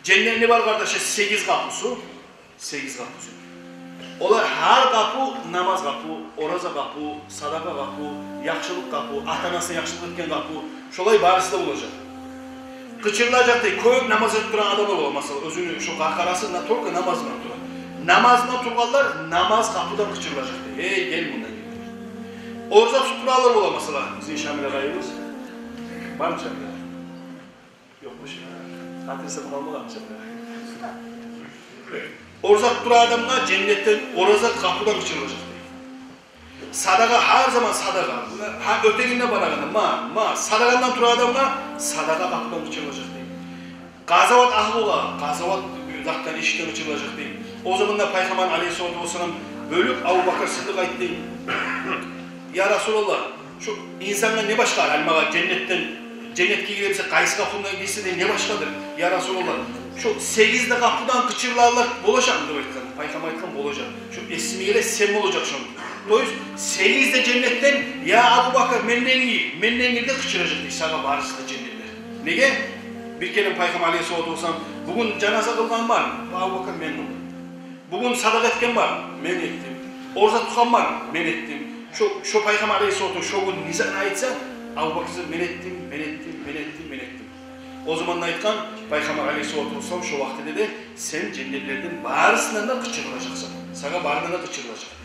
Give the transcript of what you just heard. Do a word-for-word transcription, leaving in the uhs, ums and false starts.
Женнетни бар, къардашлар, сегиз къапусу. Сегиз къапусу. Олар гьар къапу намаз къапу, ораза къапу, садагъа къапу, яхшылыкъ къапу, ата-анасына яхшылыкъ этген къапу. Шолай барысы да болажакъ. Къычырылажакъ дей, кёп намаз этип турагъан адамлар бола, масала, оьзюню шо къаркъарасы на-, только намазына тура. Намазына тургъанлар намаз къапудан къычырылажакъ дей: «Эй, гел мундан, гел». Ораза тутуп турагъанлар бола, масала, бизин Шамил агъайыбыз. Бармы Шамил агъай? Ёкъ, бош. Хатириси къалмагъан чакъы. Ораза тутуп турагъан адамгъа женнетден ораза къапудан къычырылажакъ дей. Садагъа, гьар заман садагъа. Гьа, оьтегенде барагъанда, ма, ма, садагъадан турагъан адамгъа садагъа къапудан къычырылажакъ дей. Къазават агьлугъа къазават затдан, эшикден къычырылажакъ дей. О заманда Пайхаммар алейгьиссалату вассалам бёлюп, Абубакр Сыддыкъ айтды: «Я Расулаллагь, шо инсангъа не башгъа, гьали магъа женнетден, женнетге гире буса, къайсы къапудан гирсе де не башгъадыр, я Расулаллагь? Шо сегиз де къапудан къычырылалар болажакъмы?» — деп айтгъан. Пайхаммар айтгъан: «Болажакъ. Шо эсиме геле, сен болажакъ шону». То есть сегиз де женнетден: «Я Абубакр, менден гир, менден гир», — деп къычыражакъ дей сагъа барысы да женнетлер. Неге? Бир керен Пайхаммар алейгьиссалату вассалам: «Бугюн жаназа къылгъан бармы?» «Абубакр, мен къылдым». «Бугюн садагъа этген бармы?» «Мен этдим». «Ораза тутгъан бармы?» «Мен этдим». Шо, шо Пайхаммар алейгьиссалату шо гюн не затны айтса, Абубакр: «Мен этдим, мен этдим, мен этдим, мен этдим». О заманда айтгъан Пайхаммар алейгьиссалату вассалам: «Шо вакътиде де сен женнетлерден барысындан да къычырылажакъсан. Сагъа барындан да къычырылажакъ».